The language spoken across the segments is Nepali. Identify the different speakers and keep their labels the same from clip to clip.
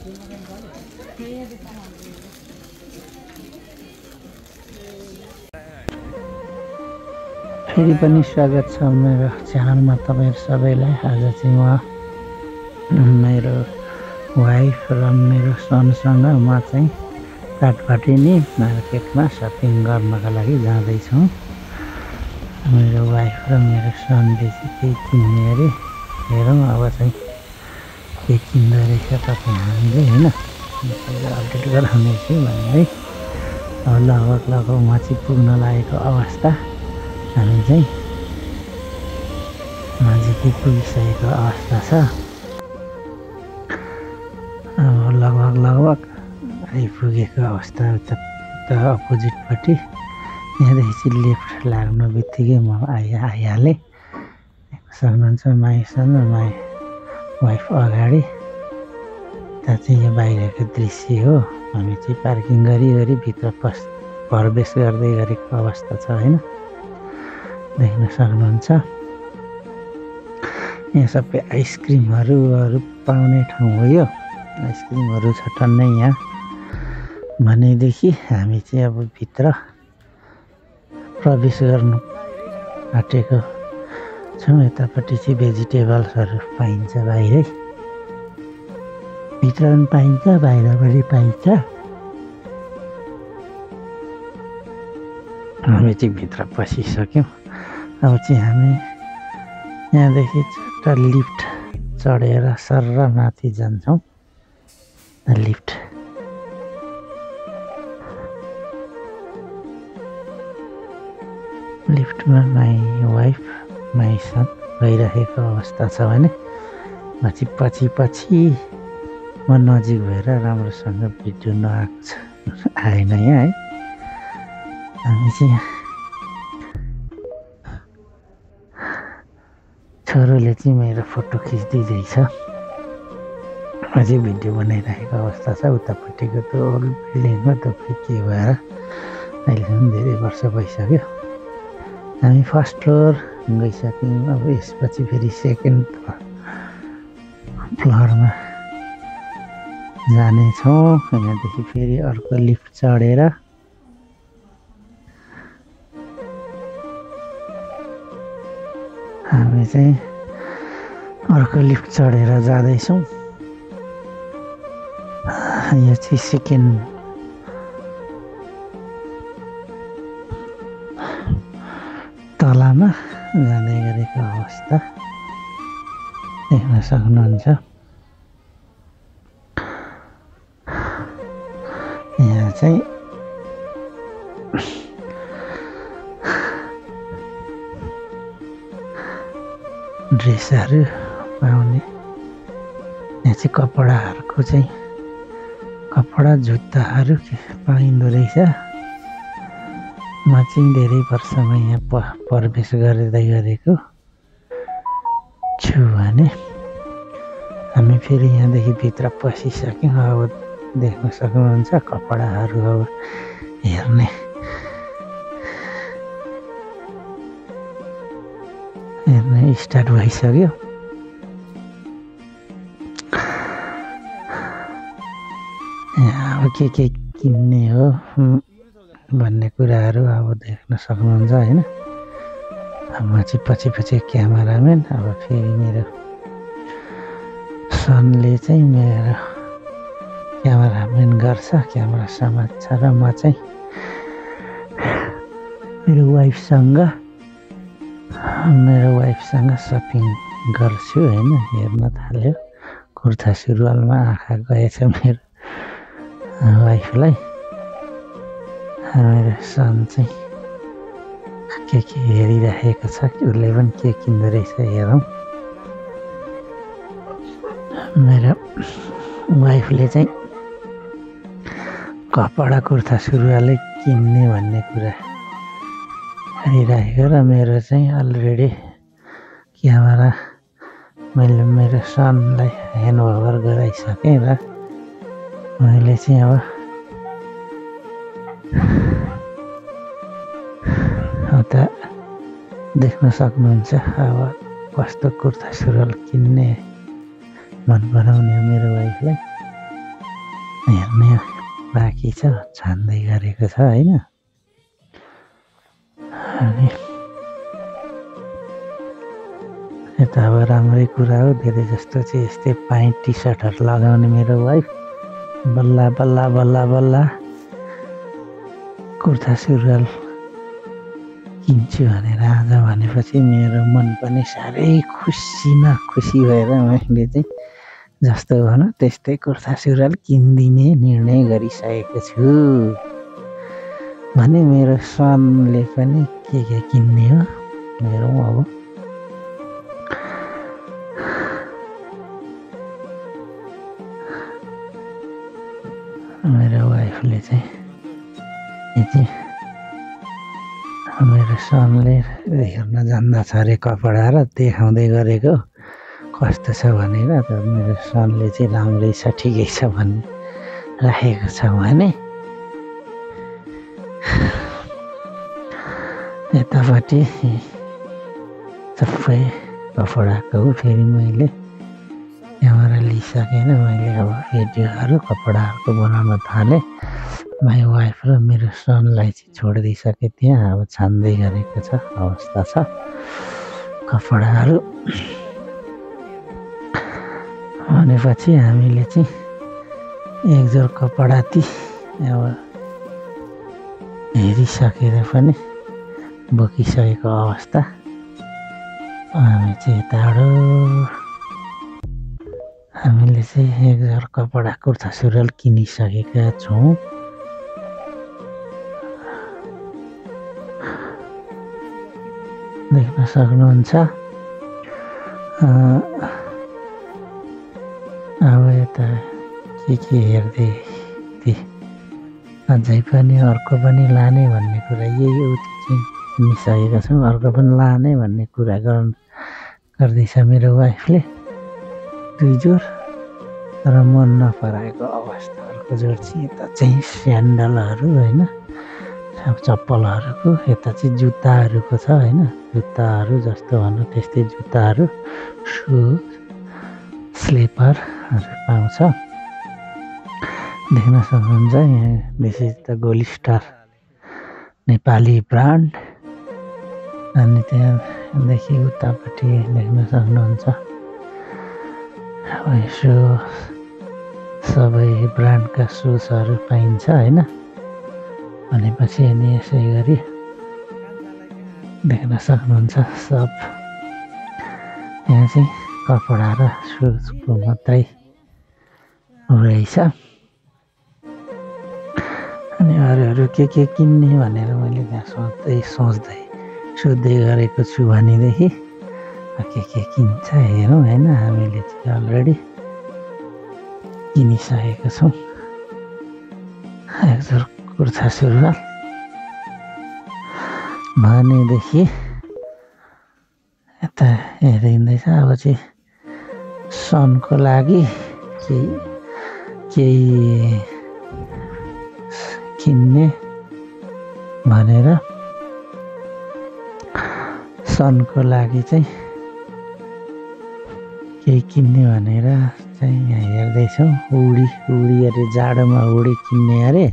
Speaker 1: फेरि पनि स्वागत छ मेरो च्यानलमा तपाईहरु सबैलाई। आज चाहिँ म मेरो वाइफ र मेरो सनसँग म चाहिँ काठमाडौँ मार्केटमा सपिङ गर्नका लागि जाँदै छौं। मेरो वाइफ र मेरो सनले चाहिँ केही किन्ने अरे। हेरौँ अब चाहिँ के किन्दो रहेछ तपाईँ हामीले हैन। अपडेट गराउनेछु भन्दै अब लगभग म चाहिँ पुग्न लागेको अवस्था। हामी चाहिँ नजिकै पुगिसकेको अवस्था छ। अब लगभग आइपुगेको अवस्था उता अपोजिटपट्टि। यहाँदेखि चाहिँ लेफ्ट लाग्नु बित्तिकै म आइहालेँ। सक्नुहुन्छ माइसँग माइ वाइफ अगाडि। त्यहाँ चाहिँ यो बाहिरको दृश्य हो। हामी चाहिँ पार्किङ गरी भित्र प्रवेश गर्दै गरेको अवस्था छ हैन। देख्न सक्नुहुन्छ यहाँ सबै आइसक्रिमहरू पाउने ठाउँ हो। यो आइसक्रिमहरू छ टन्नै यहाँ भनेदेखि हामी चाहिँ अब भित्र प्रवेश गर्नु आँटेको छौँ। यतापट्टि चाहिँ भेजिटेबल्सहरू पाइन्छ बाहिरै। भित्र पनि पाइन्छ बाहिर पनि पाइन्छ। हामी चाहिँ भित्र पसिसक्यौँ। अब चाहिँ हामी यहाँदेखि एउटा लिफ्ट चढेर सर्र माथि जान्छौँ। लिफ्टमा माई वाइफ माई सन गइरहेको अवस्था छ भने म चाहिँ पछि म नजिक भएर राम्रोसँग भिडियो आएन यहाँ है। हामी चाहिँ छोरोले चाहिँ मेरो फोटो खिच्दिँदैछ। म चाहिँ भिडियो बनाइरहेको अवस्था छ। उतापट्टिको त्यो ओल्ड बिल्डिङमा त्यो के भएर अहिलेसम्म धेरै वर्ष भइसक्यो। हामी फर्स्ट फ्लोर गइसक्यौँ। अब यसपछि फेरि सेकेन्ड फ्लोरमा जानेछौँ। यहाँदेखि फेरि अर्को लिफ्ट चढेर हामी चाहिँ अर्को लिफ्ट चढेर जाँदैछौँ। यो चाहिँ सेकेन्ड तलामा जाँदै गरेको अवस्था देख्न सक्नुहुन्छ। यहाँ चाहिँ ड्रेसहरू पाउने। यहाँ चाहिँ कपडाहरूको चाहिँ कपडा जुत्ताहरू पाइँदो रहेछ। म चाहिँ धेरै वर्षमा यहाँ प्रवेश गर्दै गरेको छु भने हामी फेरि यहाँदेखि भित्र पसिसक्यौँ। अब देख्न सक्नुहुन्छ कपडाहरू अब हेर्ने स्टार्ट भइसक्यो। यहाँ अब के किन्ने हो भन्ने कुराहरू अब देख्न सक्नुहुन्छ हैन। म चाहिँ पछि क्यामेराम्यान। अब फेरि मेरो सनले चाहिँ मेरो क्यामेराम्यान गर्छ, क्यामेरा समात्छ र म चाहिँ मेरो वाइफसँग सपिङ गर्छु हैन। हेर्न थाल्यो। कुर्ता सुरुवालमा आँखा गएछ मेरो वाइफलाई। मेरो सन चाहिँ के हेरिरहेको छ। उसले पनि के किन्दो रहेछ हेरौँ। मेरो वाइफले चाहिँ कपडा कुर्ता सुरुवालै किन्ने भन्ने कुरा गरिरहेको र मेरो चाहिँ अलरेडी क्यामेरा मैले मेरो सनलाई ह्यान्डओभर गराइसकेँ र मैले चाहिँ अब उता देख्न सक्नुहुन्छ अब कस्तो कुर्ता सुरुवाल किन्ने मन पराउने मेरो वाइफलाई। हेर्ने बाँकी छ, छान्दै गरेको छ होइन। अनि यता अब राम्रै कुरा हो, धेरै जस्तो चाहिँ यस्तै प्यान्ट टी सर्टहरू लगाउने मेरो वाइफ बल्ल बल्ल बल्ल बल्ल कुर्ता सुरुवाल किन्छु भनेर आज भनेपछि मेरो मन पनि साह्रै खुसी न खुसी भएर मैले चाहिँ जस्तो भनौँ त्यस्तै कुर्ता सुरुवाल किनिदिने निर्णय गरिसकेको छु। भने मेरो सनले पनि के किन्ने हो मेरो अब मेरो वाइफले चाहिँ मेरो सनले हेर्न जान्दा छ अरे कपडा र देखाउँदै गरेको कस्तो छ भनेर। तर मेरो सनले चाहिँ राम्रै छ ठिकै छ भन्ने राखेको छ भने यतापट्टि सबै कपडाको फेरि मैले यहाँबाट लिइसकेर मैले अब भिडियोहरू कपडाहरूको बनाउन थालेँ। माई वाइफ र मेरो सनलाई चाहिँ छोडिदिइसकेँ त्यहाँ। अब छान्दै गरेको छ अवस्था छ कपडाहरू भनेपछि हामीले चाहिँ एक जोर कपडा ती अब हेरिसकेर पनि बोकिसकेको अवस्था। हामी चाहिँ हामीले चाहिँ एक जोर कपडा कुर्ता सुरुवाल किनिसकेका छौँ। देख्न सक्नुहुन्छ। अब यता के हेर्दै अझै पनि अर्को पनि लाने भन्ने कुरा यही उति चाहिँ किनिसकेका छौँ। अर्को पनि लाने भन्ने कुरा गर्दैछ मेरो वाइफले 2 जोर। तर मन नपराएको अवस्था। अर्को जोर चाहिँ यता चाहिँ स्यान्डलहरू होइन चप्पलहरूको, यता चाहिँ जुत्ताहरूको छ होइन। जुत्ताहरू जस्तो भनौँ त्यस्तै जुत्ताहरू सुज स्लिपरहरू पाउँछ। देख्न सक्नुहुन्छ यहाँ दिस इज द गोली स्टार नेपाली ब्रान्ड। अनि त्यहाँदेखि उतापट्टि देख्न सक्नुहुन्छ अब यसो सबै ब्रान्डका सुजहरू पाइन्छ होइन। भनेपछि अनि यसै गरी देख्न सक्नुहुन्छ सब यहाँ चाहिँ कपडा र सुजको मात्रै रहेछ। अनि अरूहरू के किन्ने भनेर मैले त्यहाँ सोध्दै गरेको छु भनेदेखि के किन्छ हेरौँ होइन। हामीले चाहिँ अलरेडी किनिसकेको छौँ एक जोर कुर्ता सुरुवाल भनेदेखि यता हेरिँदैछ। अब चाहिँ सनको लागि केही किन्ने भनेर सनको लागि चाहिँ केही किन्ने भनेर चाहिँ यहाँ हेर्दैछौँ। उडी अरे जाडोमा उडी किन्ने अरे।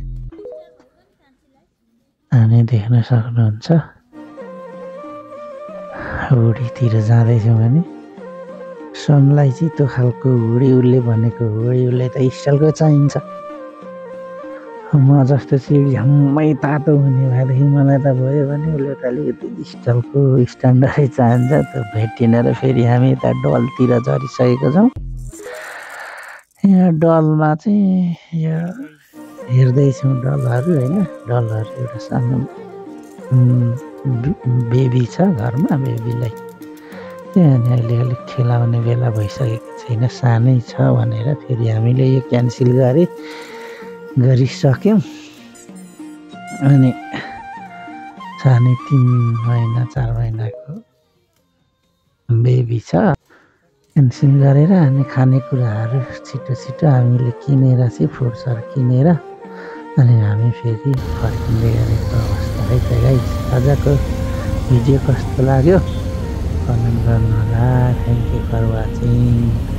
Speaker 1: अनि देख्न सक्नुहुन्छ हुडीतिर जाँदैछौँ भने सनलाई चाहिँ त्यो खालको हुडी उसले भनेको हुडी उसले त स्टाइलको चाहिन्छ। म जस्तो चाहिँ झम्मै तातो हुने भएदेखि मलाई त भयो भने उसले त अलिकति स्टाइलको स्ट्यान्डर्डै चाहन्छ। त्यो भेटिन र फेरि हामी यता डलतिर झरिसकेको छौँ। यहाँ डलमा चाहिँ यो हेर्दैछौँ डलहरू होइन। डलहरू एउटा सानो बेबी छ घरमा। बेबीलाई त्यहाँ अहिले अलिक खेलाउने बेला भइसकेको छैन, सानै छ भनेर फेरि हामीले यो क्यान्सल गरिसक्यौँ। अनि सानै 3 महिना 4 महिनाको बेबी छ। क्यान्सल गरेर अनि खानेकुराहरू छिटो हामीले किनेर चाहिँ फ्रुट्सहरू किनेर अनि हामी फेरि फर्किँदै गरेको अवस्था है त गाइस। आजको भिडियो कस्तो लाग्यो कमेन्ट गर्नु होला। Thank you for watching.